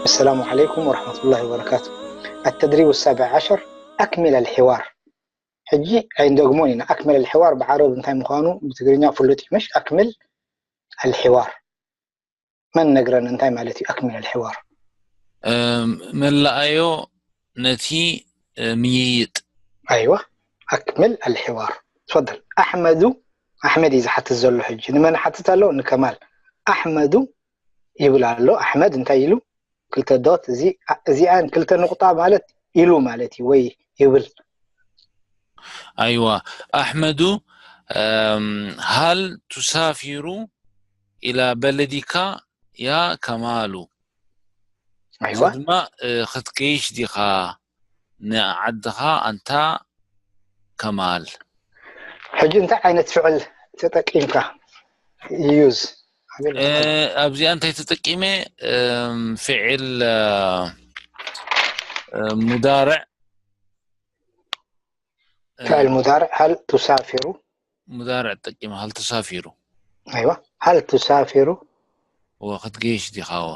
السلام عليكم ورحمة الله وبركاته. التدريب السابع عشر، أكمل الحوار. ሕጂ ኣይንደግሞን ኢና። أكمل الحوار ብዓረብ እንታይ ምዃኑ ብትግርኛ ፍሉጥ እዩ፣ ምሽ? أكمل الحوار መን ነግረን እንታይ ማለት እዩ أكمل الحوار? እም፣ መላኣዮ ነቲ እ፣ ምይይጥ። أيوة، أكمل الحوار. تفضل. أحمد، ኣሕመድ እዩ ዝሓትት ዘሎ ሕጂ። ንመን ሓትት ኣሎ? ንከማል። ኣሕመዱ ይብል ኣሎ። ኣሕመድ እንታይ ኢሉ? ክልተ ዶት፣ እዚ፣ እዚኣን ክልተ ንቑጣ ማለት ኢሉ ማለት እዩ፣ ወይ ይብል። ኣይዋ ኣሕመዱ እም፣ هل تسافر إلى بلدك يا كمال؟ ኣይዋ ድማ እ፣ ክትገይሽ ዲኻ ንዓድኻ ኣንታ ከማል? ሕጂ እንታይ ዓይነት ፍዕል ተጠቂምካ? ዩዝ እ፣ ኣብዚኣ እንታይ ተጠቂመ? እም፣ ፍዕል እ፣ እ፣ ሙዳርዕ እ፣ ፍዕል ሙዳርዕ هل تسافر ሙዳርዕ ተጠቂመ። هل تسافر ኣይዋ هل تسافر ወ ክትገይሽ ዲኻዎ?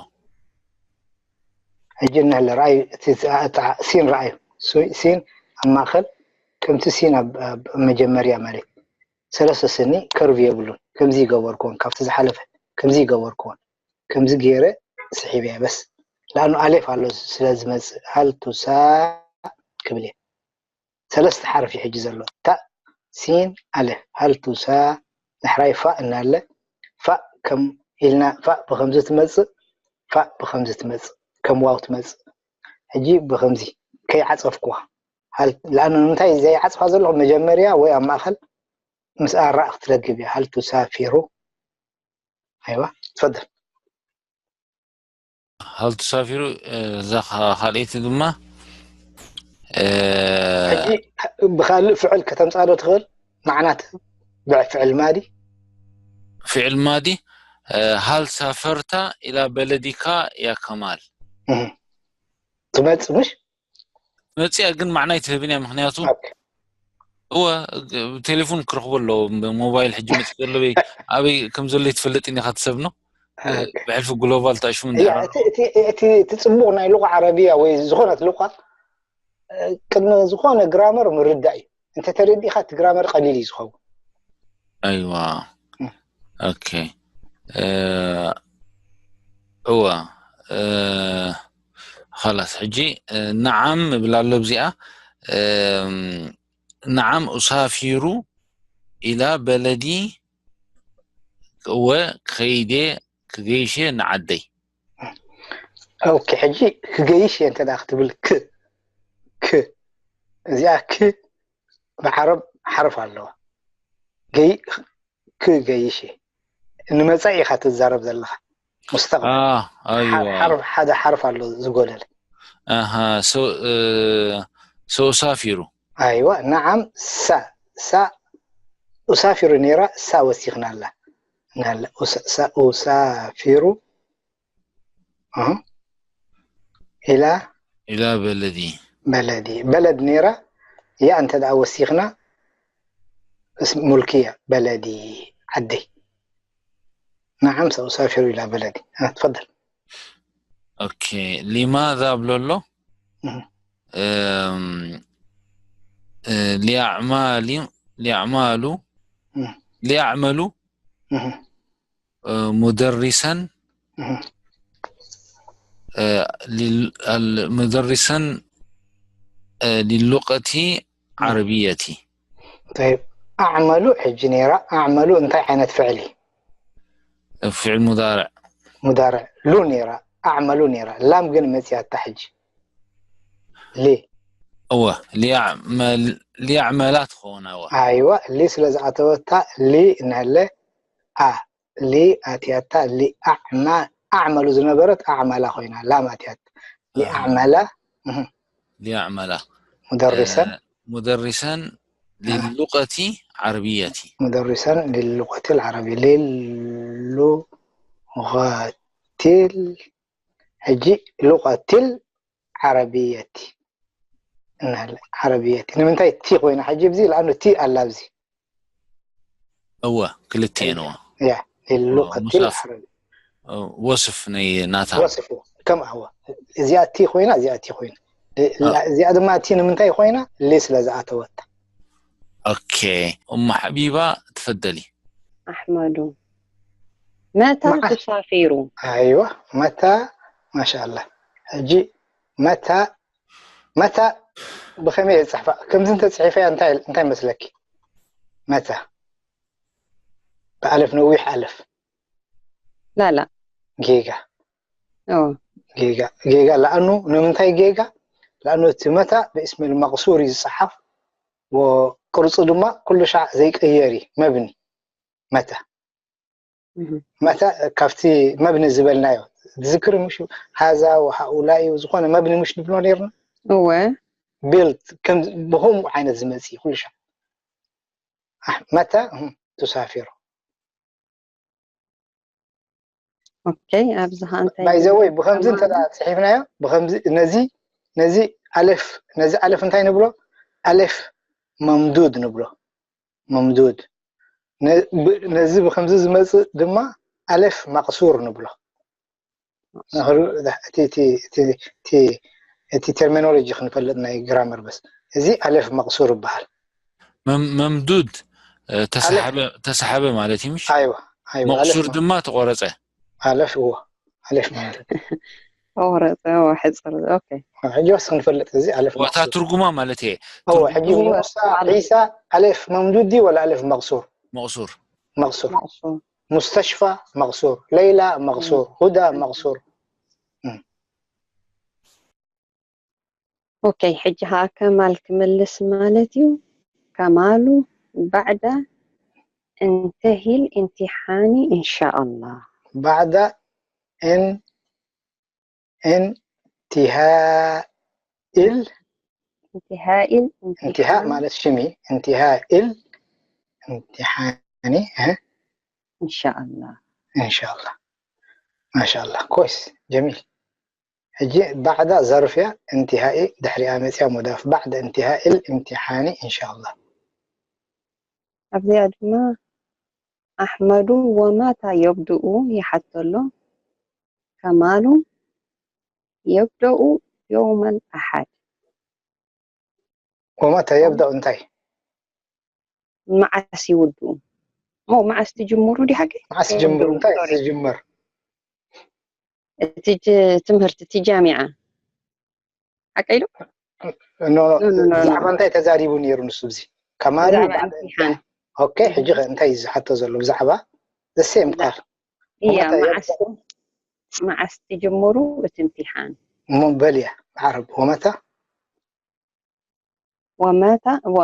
ሕጂ እናለ ረኣዩ እቲ እታ ሲን ረኣዩ ሱ- ሲን ኣብ ማእኸል ከምቲ ሲን ኣብ ኣብ መጀመርያ ማለት ሰለስተ ስኒ ከርቭ የብሉን። ከምዚ ይገበርክዎን ካብቲ ዝሓለፈ ከምዚ ይገበርክዎን ከምዚ ገይረ ስሒበያ በስ لأنه ኣሌፍ ኣሎ ስለ ዝመፅእ هل تسا ክብል እየ። ሰለስተ ሓርፍ እዩ ሕጂ ዘሎ። ታእ ሲን ኣሌፍ هل تسا ዳሕራይ ፋእ እናለ ፋእ ከም ኢልና ፋእ ብኸምዚ ትመፅእ ፋእ ብኸምዚ ትመፅእ ከም ዋው ትመፅእ። ሕጂ ብኸምዚ ከይዓፀፍኩዋ هل لأنه ንምንታይ ዘይዓፅፋ ዘለኹ መጀመርያ ወይ ኣብ ማእኸል ምስ ኣራእ ክትረክብ እያ هل تسافر ኣይዋ ትፈደል هل تسافر እ፣ እዛ ኻ- ካልኣይቲ ድማ እ፣ ሕጂ ብካልእ ፍዕል ከተምፃእ ዶ ትኽእል? ማዕናት ብፍዕል ማዲ ፍዕል ማዲ እ፣ هل سافرت إلى بلدك يا كمال؟ እህ። ትመፅእ ምሽ መፅያ ግን ማዕና ኣይትህብን እያ። ምክንያቱ ኦኬ። እወ ቴሌፎን ክረኽቦ ኣለዎ። ሞባይል ሕጂ መፅእ ዘሎ ኣበይ ከም ዘሎ ይትፈልጥ ኢኻ ትሰብ ነው። ብሕልፊ ግሎባል ታሽሙ እያ፣ እቲ- እቲ- እቲ- እቲ ፅቡቕ ናይ ሉቃ ዓረብያ ወይ ዝኾነት ሉቃ እ፣ ቅድሚ ዝኾነ ግራመር ምርዳእ እዩ። እንተተረዲእካ እቲ ግራመር ቀሊል እዩ ዝኸውን። ኣይዋ እም። ኦኬ እ፣ እወ እ፣ خلاص ሕጂ እ፣ ነዓም እብል ኣሎ ኣብዚኣ እም፣ ነዓም ኡሳፊሩ ኢላ በለዲ እወ ከይዴ ክገይሽ እየ ንዓደይ። ኦኬ፣ ሕጂ ክገይሽ እየ እንተ ደኣ ክትብል ክ ክ እዚኣ ክ ብዓረብ ሓርፍ ኣለዋ። ገይ ክገይሽ እየ። ንመጻኢ ኢኻ ትዛረብ ዘለኻ። ሙስተቕበል አ፣ ኣይዋ ሓር- ሓርፍ ሓደ ሓርፍ ኣሎ ዝጎደለ። ኣሃ ሶ እ፣ ሶ ሳፊሩ ኣይዋ ነዓም ሳ ሳ ኡሳፊሩ ነይራ ሳ ወሲኽና ኣላ ናለ ኡሳ- ሳ- ኡሳፊሩ ኣህ፣ ኢላ ኢላ በለዲ በለዲ በለድ ነይራ እያ እንተ ደኣ ወሲኽና እስ- ሙልክያ በለዲ ዓደይ ነዓም ሰኡሳፊሩ ኢላ በለዲ እ፣ ትፈደል ኦኬ ሊማዛ ብሎ ኣሎ እህ። እም፣ እ፣ ሊያዕማሊ ሊያዕማሉ እህ። ሊያዕመሉ እህ። እ፣ ሙደሪሰን እህ። እ፣ ሊል- ኣል- ሙደሪሰን እ፣ ሊሉቀቲ ዓረብየቲ طيب ኣዕመሉ ሕጂ ነይራ ኣዕመሉ እንታይ ዓይነት ፍዕል እዩ ፍዕል ሙዳርዕ ሙዳርዕ ሉ ነይራ ኣዕመሉ ነይራ ላም ግን መፅያታ ሕጂ ሊ እወ ሊያዕመል- ሊያዕመላ ትኸውን ኣዋ ኣይዋ ሊ ስለ ዝኣተወታ ሊ እናለ ኣ ሊ ኣትያታ ሊ ኣዕማ ኣዕመሉ ዝነበረት ኣዕመላ ኮይና ላም ኣትያታ ሊ ኣዕመላ ሊያዕመላ ሙደሪሰን እ፣ ሙደሪሰን ሊሉቀቲ ዓረብየቲ مدرسا للغة العربية للغة ال- ሕጂ لغة العربية እናለ ዓረብየት ንምንታይ ቲ ኮይና ሕጂ ብዚ ለኣኑ ቲ ኣላ ብዚ እወ ክልቲኤን እዋ ያ للغة ሙሳፍ- العربية ወስፍ ናይ ናታ ወስፍ ከም ኣወ እዚኣ ቲ ኮይና እዚኣ ቲ ኮይና እዚኣ ድማ ቲ ንምንታይ ኮይና ሊ ስለ ዝኣተወታ። ኦኬ እሞ ሓቢባ ትፈደሊ። ኣሕመዱ መታ ትሳፊሩ። ኣይዋ መታ ማሻኣላ። ሕጂ መታ መታ ብኸመይ እየ ዝፅሕፋ? ከምዚ እንተፅሒፈያ እንታይ እንታይ መስለኪ? መታ ብኣለፍ ነዊሕ ኣለፍ ላላ ጌጋ ጌጋ ጌጋ ለኣኑ ንምንታይ ጌጋ? ለኣኑ እቲ መታ ብእስሚል መቅሱር እዩ ዝፀሓፍ። ቅርፁ ድማ ኩሉ ሻዕ ዘይቀየር እዩ። መብኒ መታ መታ ካብቲ መብኒ ዝበልናዮ ትዝክሪ ምሽ? ሃዛ ወሃኡላ እዩ ዝኾነ መብኒ ምሽ ንብሎ ነርና። እወ ቢልት ከም ብኸምኡ ዓይነት ዝመፅእ ኩሉ ሻዕ መታ ትሳፊሩ። ኦኬ ኣብዚ ኸ እንታይ ባይዘወይ ብኸምዚ እንተ ጽሒፍናዮ ብኸምዚ ነዚ ነዚ ኣለፍ ነዚ ኣለፍ እንታይ ንብሎ? ኣለፍ መምዱድ ንብሎ። መምዱድ ነዚ ብኸምዚ ዝመጽእ ድማ ኣለፍ ማቅሱር ንብሎ። እቲ ተርሚኖሎጂ ክንፈልጥ ናይ ግራመር በስ እዚ ኣለፍ መቅሱር ይበሃል። መምዱድ ተሳሓበ ማለት እዩ። ኣይዋ ኣይዋ መቅሱር ድማ ተቆረፀ። ኣለፍ እዎ ኣለፍ ማለት ተቆረፀ። ሕፅር ኦኬ። ሕጂ ወስ ክንፈልጥ እዚ ኣለፍ ዋታ ትርጉማ ማለት እየ። ሕጂ ሙሳ ዒሳ ኣለፍ መምዱድ ድዩ ወላ ኣለፍ መቅሱር? መቅሱር መቅሱር ሙስተሽፋ መቅሱር ለይላ መቅሱር ሁዳ መቅሱር ኦኬ ሕጂ ኸዓ ከማል ክምልስ ማለት እዩ። ከማሉ ባዕዳ እንተሂል እምቲሓኒ እንሻኣላህ። ባዕዳ እን እንቲሃኢል እንቲሃኢል እንቲሃእ ማለት ሽም እዩ። እንቲሃኢል እምቲሓኒ እንሻኣላህ። እንሻኣላህ ማሻኣላህ ኮይስ ጀሚል። ሕጂ ባዕዳ ዘርፍያ እንቲሃኢ ድሕሪኣ መፅያ ሙዳፍ ባዕዳ እንቲሃኢል እምቲሓኒ እንሻላ። ኣብዚኣ ድማ ኣሕመዱ ወማታ የብድኡ ይሓቶ ኣሎ። ከማሉ የብደኡ የውመል ኣሓድ ወማታ የብደኡ እንታይ መዓስ ይውድኡ? ሞ መዓስ ትጅምሩ? ዲ ሓቂ መዓስ ጅምሩ? እንታይ ዝጅምር? እቲ ትምህርቲ እቲ ጃሚዓ ሓቂ ኢሉ ብዛዕባ እንታይ ተዛሪቡ ነይሩ ንሱ? እዚ ከማሉ ኦኬ። ሕጂ እንታይ እዩ ዝሓቶ ዘሎ? ብዛዕባ ዘሴም ቃል እያ። መዓስ ትጅምሩ እቲ እምቲሓን? እሞ በል እያ ብዓረብ ወመታ ወመታ ወ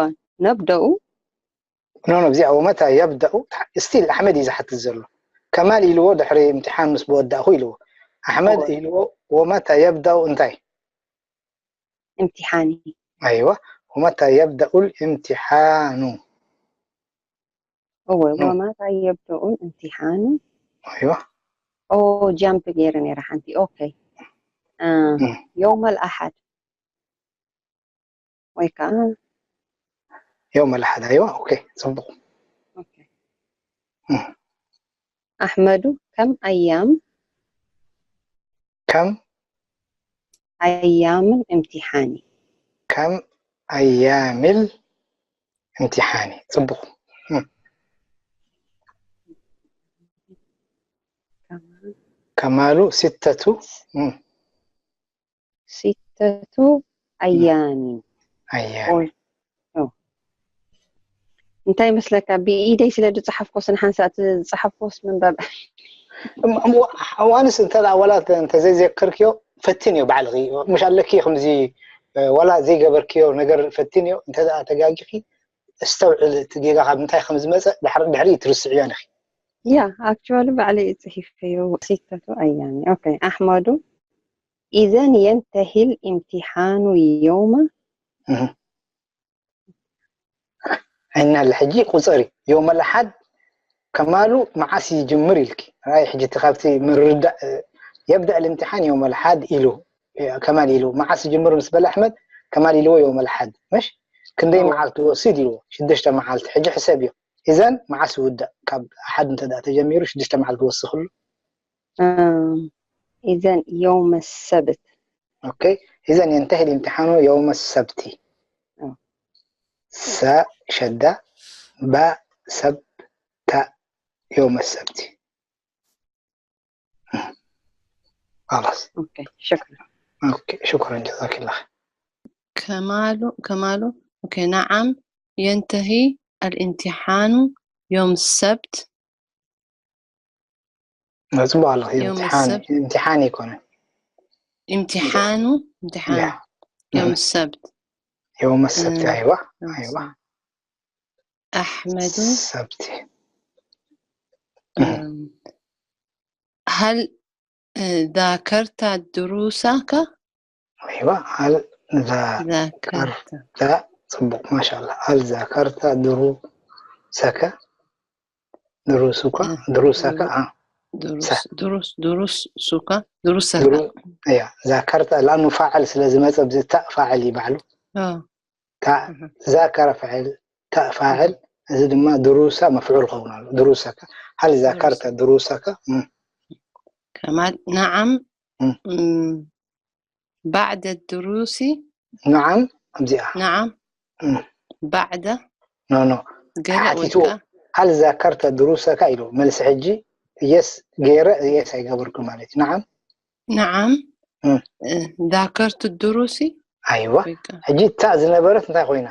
ነብደኡ ኖ ኖ እዚኣ ወመታ የብደኡ ስቲል ኣሕመድ እዩ ዝሓትት ዘሎ። ከማል ኢልዎ ድሕሪ እምትሓን ምስ በወዳእኹ ኢልዎ ኣሕመድ ኢልዎ ወመታ የብደኡ እንታይ እምትሓኒ ኣይዋ ወመታ የብደኡ እምትሓኑ እወ ወመታ የብደኡ እምትሓኑ ኣይዋ ኦ ጃምፕ ገይረ ነይረ ሓንቲ ኦኬ የውመል ኣሓድ ወይ ከዓ የውመል ኣሓድ ኣይዋ ኦኬ ፅቡቅ ኣሕመዱ ከም ኣያም ከም ኣያምን እምቲሓኒ ከም ኣያሚል እምቲሓኒ ፅቡቅ ከማሉ ሲተቱ ሲተቱ ኣያሚን ኣያሚን እንታይ ይመስለካ? ብኢደይ ስለ ዝፀሓፍኮስ ንሓንሳእ እቲ ዝፀሓፍኮስ ምንባብ ዋንስ እንተ ዋላ እንተዘይዘከርክዮ ፈትንዮ ባዕልኺ ምሽ ኣለኪ ከምዚ ዋላ ዘይገበርክዮ ነገር ፈትንዮ እንተ ተጋጊኺ እስተውዕል እቲ ጌጋ ካብ ምንታይ ከም ዝመፀ ድሕሪ ትርስዕዮ ንኺ ያ ኣክቹዋሊ ባዕለይ እዩ ፅሒፈዮ ሲተቱ ኣያሚ ኦኬ ኣሕመዱ ኢዘን የንተሂል ኢምቲሓኑ የውመ ኣይናለ ሕጂ ቁፀሪ የውመል ኣሓድ ከማሉ መዓስ ይጅምር ኢልኪ ራይ ሕጂ እቲ ካብቲ ምርዳእ የብዳእ ልምትሓን የውመል ሓድ ኢሉ ከማል ኢሉ መዓስ ይጅምር ምስ በለ ኣሕመድ ከማል ኢልዎ የውመል ሓድ መሽ ክንደይ መዓልቲ ወስድ ኢልዎ ሽዱሽተ መዓልቲ ሕጂ ሕሰብ እዩ እዘን መዓስ ይውዳእ ካብ ሓድ እንተ ተጀሚሩ ሽዱሽተ መዓልቲ ወስኽሉ إذن يوم السبت. أوكي، إذن ينتهي الامتحان يوم السبت. آه. سا شدة، با سب تا يوم السبت. خلاص. أوكي، شكرا. أوكي، شكرا، جزاك الله. كمال، كمال. أوكي، نعم، ينتهي الامتحان يوم السبت. መፅቡ ኣሎ يوم امتحان السبت. امتحان يكون امتحان، امتحان يا. يوم مم. السبت. يوم السبت آه. أيوة يوم أيوة السبت. أحمد، السبت آم، هل آه، ذاكرت دروسك؟ أيوة هل ذا ذاكرت ذا صبق ما شاء الله. هل ذاكرت دروسك؟ دروسك آه. دروسك آه. دروس دروس دروسك دروسك درو... يا ذاكرت لأنه فاعل ስለዝመፀ ብዚ ታእ ፋዕል ይባዕሉ آه. ታእ أها. ذاكر فعل تاء فاعل እዚ ድማ دروس مفعول ክኸውን ኣሎ دروسك هل ذاكرت دروسك مم. كمال، نعم. مم. مم. بعد الدروس. نعم እዚኣ نعم. مم. بعد ኖ ኖ ገለ ወይ ሓቲትዎ ከኣ هل ذاكرت دروسك ኢሉ መልሲ ሕጂ የስ ገይረ የስ ኣይገበርኩ ማለት እዩ نعم نعم. مم. آه، ذاكرت الدروس أيوة ወይ ከኣ ሕጂ ታእ ዝነበረት እንታይ ኮይና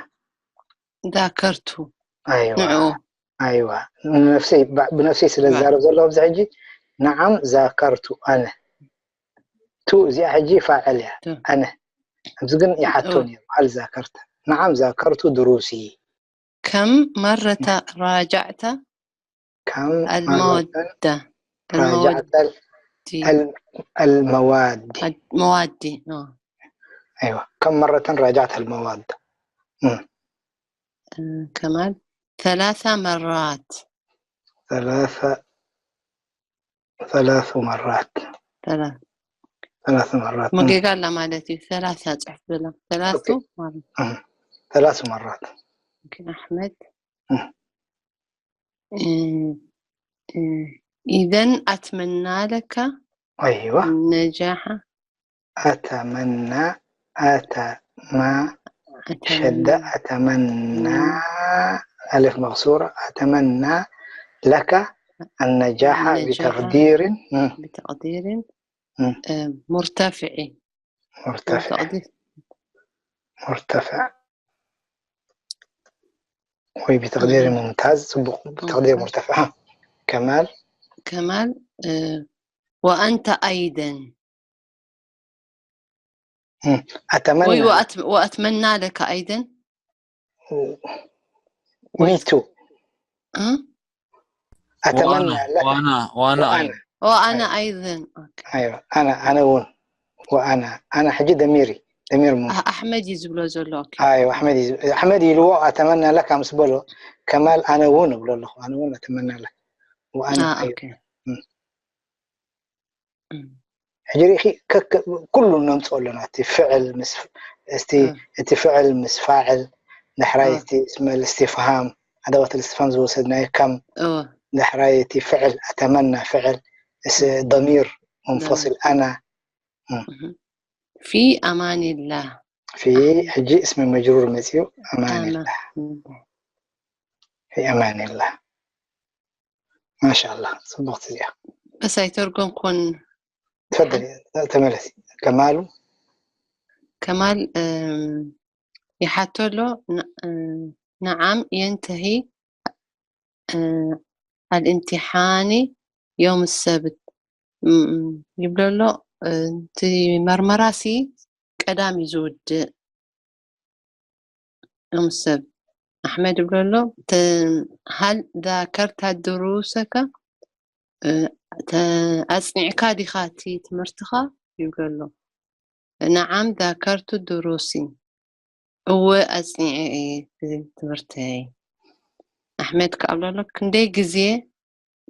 ذاكرت أيوة ንዕኡ أيوة نفسي ب- ብነፍሰይ ስለ ባ- ዝዛረብ ዘለኹ ኣብዚ ሕጂ نعم ذاكرت ኣነ ቱ እዚኣ ሕጂ ፋዕል እያ ቱ። ኣነ ኣብዚ ግን ይሓቶ ኦ። ነይሩ هل ذاكرت نعم ذاكرت دروسي كم مرة راجعت كم مرة المادة راجعت المواد ال- المواد المواد آه. أيوة كم مرة راجعت المواد مم. آه، كمان ثلاث مرات ثلاث ثلاث مرات ثلاث ثلاث مرات مم. መጌጋ ኣላ ማለት እዩ ሰላሳ ፅሑፍ ዘላ ሰላሱ ኦኬ። ማለት مم. ثلاث مرات ኦኬ፣ ኣሕመድ እህ። እ፣ እ፣ إذن أتمنى لك أيوة النجاح أتمنى أتما شدة أتمنى أتمنى ألف مكسورة أتمنى لك النجاح النجاح بتقدير مم. بتقدير مم. آه، مرتفع مرتفع بتقدير مرتفع وبتقدير مم. ممتاز صبق بتقدير ممتاز. مرتفع ها. كمال كمال آه، وأنت أيضا مم. أتمنى وي- وأت- وأتمنى لك أيضا me too أه؟ أتمنى وانا لك وانا وانا وأنا. أيضا. وأنا أيضا أوكي. أيوة أنا أنا ون وأنا أنا حجي ضميري ضمير مو أه، أحمد يزبلو زلو أوكي. أيوة أحمد يز... أحمد يلو أتمنى لك أمس بلو كمال أنا ون بلو له أنا ون أتمنى لك وأنا آه أيضا أوكي. مم. مم. ሕጂ ርኢኺ ከከ- ኩሉ ነምፅኦ ኣለና እቲ ፍዕል ምስ እቲ እ። እቲ ፍዕል ምስ ፋዕል ዳሕራይ እ። እቲ እስመ እስትፍሃም ኣደዋት እስትፍሃም ዝወሰድናዮ ከም እ። ዳሕራይ እቲ ፍዕል ኣተመና ፍዕል እስ ضمير منفصل أنا مهم. في أمان الله في ሕጂ اسم مجرور መፅኡ أمان أمان الله في أمان الله ما شاء الله ፅቡቕቲ እዚኣ بس ኣይተርጎምኩን تفضلي ተመለሲ ከማሉ كمال أم، يحتلو ن- أم، نعم ينتهي أم، الامتحان يوم السبت أم، ይብለሎ እቲ መርመራሲ ቀዳም እዩ ዝውድእ ዮም ሰብ ኣሕመድ ይብለሎ هل ذاكرت دروسك أ- ተ- ኣጽኒዕካ ዲኻ እቲ ትምህርትኻ ይብለሎ نعم ذاكرت دروسي እወ ኣጽኒዐ እየ እዚ ትምህርተይ ኣሕመድ ከኣ ብለሎ ክንደይ ግዜ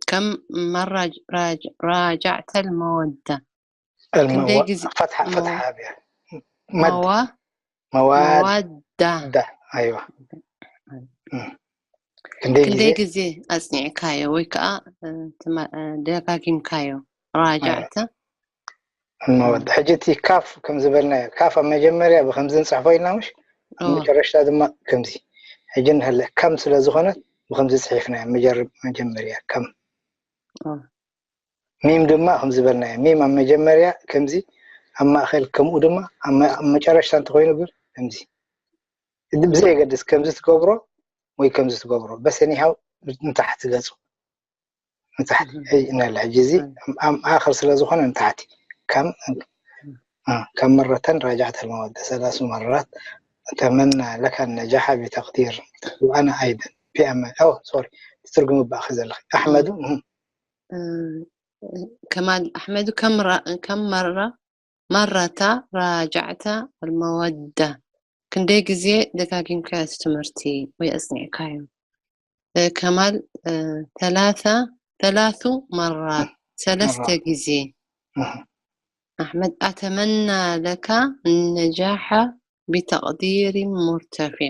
ከም መራጅ ራጅ ራጃዕተ ልመወዳ ክንደይ المو... ግዜ فتحة መዋ- فتحة بها مد መዋ مواد መዋዳ ده أيوة مم. ክንደይ ግዜ ክንደይ ግዜ ኣጽኒዕካዮ ወይ ከዓ እ፣ ትማ- እ፣ ደጋጊምካዮ ራጃዕተ المودة. ሕጂ እቲ ካፍ ከም ዝበልናዮ፣ ካፍ ኣብ መጀመርያ ብከምዚ ንጽሕፎ ኢልና፣ ምሽ ኣብ እወ። መጨረሽታ ድማ ከምዚ። ሕጂ እንሀለ ከም ስለ ዝኾነት ብከምዚ ጽሒፍናዮ፣ መጀር-፣ መጀመርያ ከም። እወ። ሚም ድማ ከም ዝበልናዮ፣ ሚም ኣብ መጀመርያ ከምዚ፣ ኣብ ማእከል ከምኡ ድማ፣ ኣብ መ-፣ ኣብ መጨረሽታ እንተኾይኑ ግን ከምዚ። እዚ ብዘየገድስ ከምዚ ትገብሮ ወይ ከምዚ ትገብሮ፣ በሰኒሃው ንታሕቲ ገጹ። ንታሕቲ። እህ። ሕጂ እንሀለ፣ ሕጂ እዚ እህ። ኣብ ማእከል ስለ ዝኾነ ንታሕቲ። ከም፣ እ፣ ከም مرة راجعت المودة ثلاث مرات، أتمنى لك النجاح بتقدير، وأنا أيضا في أمان. أو سوري، ትርጉም እባ ኣኺ ዘለኺ። ኣሕመዱ፣ እህ። እ፣ ከማል ኣሕመዱ ከም ራ-፣ ከም መራ፣ መረታ ራጃዕታ المودة ክንደይ ግዜ ደጋጊምካዮ እቲ ትምህርቲ ወይ ኣጽኒዕካዮ? እ፣ ከማል፣ እ፣ ثلاثة، ثلاث مرات ሰለስተ مرات. ግዜ። እህ። ኣሕመድ፣ أتمنى لك النجاح بتقدير مرتفع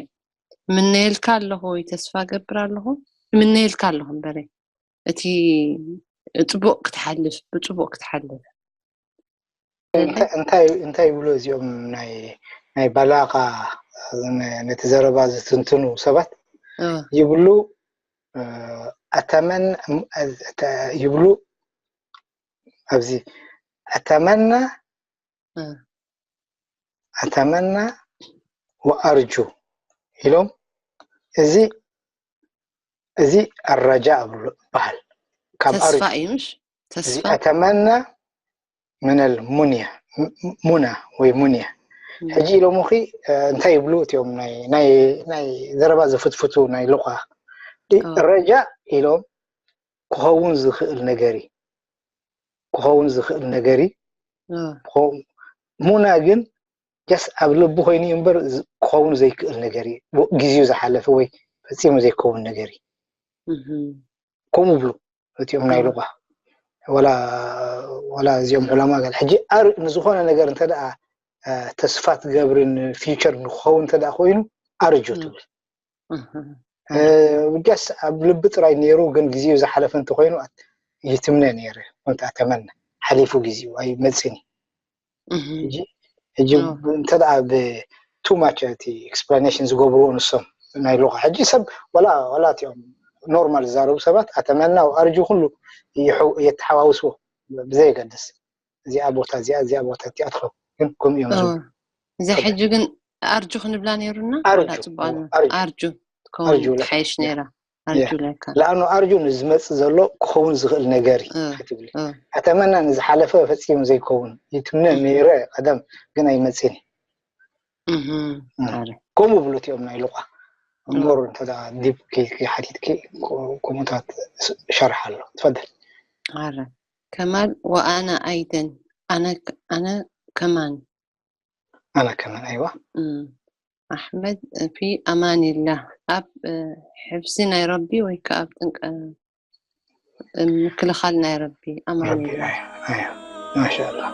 ምነየልካ ኣለኹ ወይ ተስፋ ገብር ኣለኹ። ምነየልካ ኣለኹ እምበረ እቲ ጽቡቕ ክትሓልፍ፣ ብጽቡቕ ክትሓልፍ። እንታይ፣ እንታይ፣ እንታይ ይብሉ እዚኦም ናይ፣ ናይ ባላቃ፣ ነ-፣ ነቲ ዘረባ ዝትንትኑ ሰባት እ፣ ይብሉ፣ እ፣ أتمنى፣ م-، أت-، ይብሉ ኣብዚ أتمنى እ፣ أتمنى وأرجو ኢሎም፣ እዚ፣ እዚ الرجاء ብሎ-፣ ይበሃል። ካብ ተስፋ أرجو። እዩ ምሽ? እዚ ተስፋ? أتمنى من المنية، م-، م-، منى ወይ ሙንያ። ም። ሕጂ ኢሎም እኺ፣ እ፣ እንታይ ይብሉ እቲኦም ናይ፣ ናይ፣ ናይ ዘረባ ዝፍትፍቱ ናይ ሉቃ? ዲ-፣ ኦ። ረጃእ ኢሎም ክኸውን ዝኽእል ነገር እዩ። ክኸውን ዝኽእል ነገር እዩ። ኦ። ክኸውን-፣ ሙና ግን ጀስ ኣብ ልቢ ኮይኑ እዩ እምበር ዝ-፣ ክኸውን ዘይክእል ነገር እዩ። ው-፣ ግዜኡ ዝሓለፈ ወይ ፈጺሙ ዘይከውን ነገር እዩ። እህ። ከምኡ ብሉ እቲኦም ናይ ኦ። ሉቃ። ወላ፣ ወላ እዚኦም ዑለማ ገለ። ሕጂ ኣር-፣ ንዝኾነ ነገር እንተ ደኣ፣ እ፣ ተስፋ ትገብርን ፊውቸር ንክኸውን እንተ ደኣ ኮይኑ ኣርጁ እ። ትብል። እህ። እ፣ ጀስ ኣብ ልቢ ጥራይ ነይሩ፣ ግን ግዜኡ ዝሓለፈ እንተኾይኑ ኣት-፣ ይትምነ ነይረ። ኮንት ኣተመነ ሓሊፉ ግዜኡ ኣይመጽእን እዩ። እህ። ሕጂ፣ ሕጂ ኦ። እንተ ደኣ ብ too much እቲ ኤክስፕላኔሽን ዝገብርዎ ንሶም ናይ ሉቃ። ሕጂ ሰብ ወላ፣ ወላ እቲኦም ኖርማል ዝዛረቡ ሰባት ኣተመና ወኣርጁ ኩሉ ይሐው-፣ የተሓዋውስዎ ብዘየገድስ። እዚኣ ቦታ እዚኣ፣ እዚኣ ቦታ እቲኣ ትኸውን። ግን ከምኡ እዮም ኦ። ዝብሉ። እዚ ተፈ- ሕጂ ግን ኣርጁ ክንብላ ነይሩና? ኣርጁ፣ ወላ ጽቡቕ ኣልመ-? ኣርጁ። ኣርጁ ኣርጁ ትኸውን ለካ። ትሓይሽ ያ። ነይራ። ኣርጁ ያ። ለካ። ለኣኑ ኣርጁ ንዝመጽእ ዘሎ ክኸውን ዝኽእል ነገር እዩ እ፣ ክትብሊ። እ። ኣተመና ንዝሓለፈ ፈጺሙ ዘይከውን ይትምነ እህ። ነይረ ቀደም፣ ግን ኣይመጽእን እዩ። እህ። እም። ኣረ። ከምኡ ብሉ እቲኦም ናይ ሉቃ። እም። ሞር እንተ ደኣ ዲፕ ከይ-፣ ከይሓቲትኪ ኮ-፣ ከምኡታት ስ-፣ ሸርሕ ኣሎ። ትፈደል። ኣረ። ከማል ወኣና ኣይደን። ኣነ፣ ኣነ ከማን። ኣነ ከማን፣ ኣይዋ። እም። ኣሕመድ ፊ ኣማኒላህ። ኣብ፣ እ፣ ሕፍዚ ናይ ረቢ ወይ ከኣ ኣብ ጥንቀ-፣ እ፣ ምክልኻል ናይ ረቢ። ረቢ፣ ኣማኒላህ። ኣይ፣ ኣይ፣ ማሻኣላህ።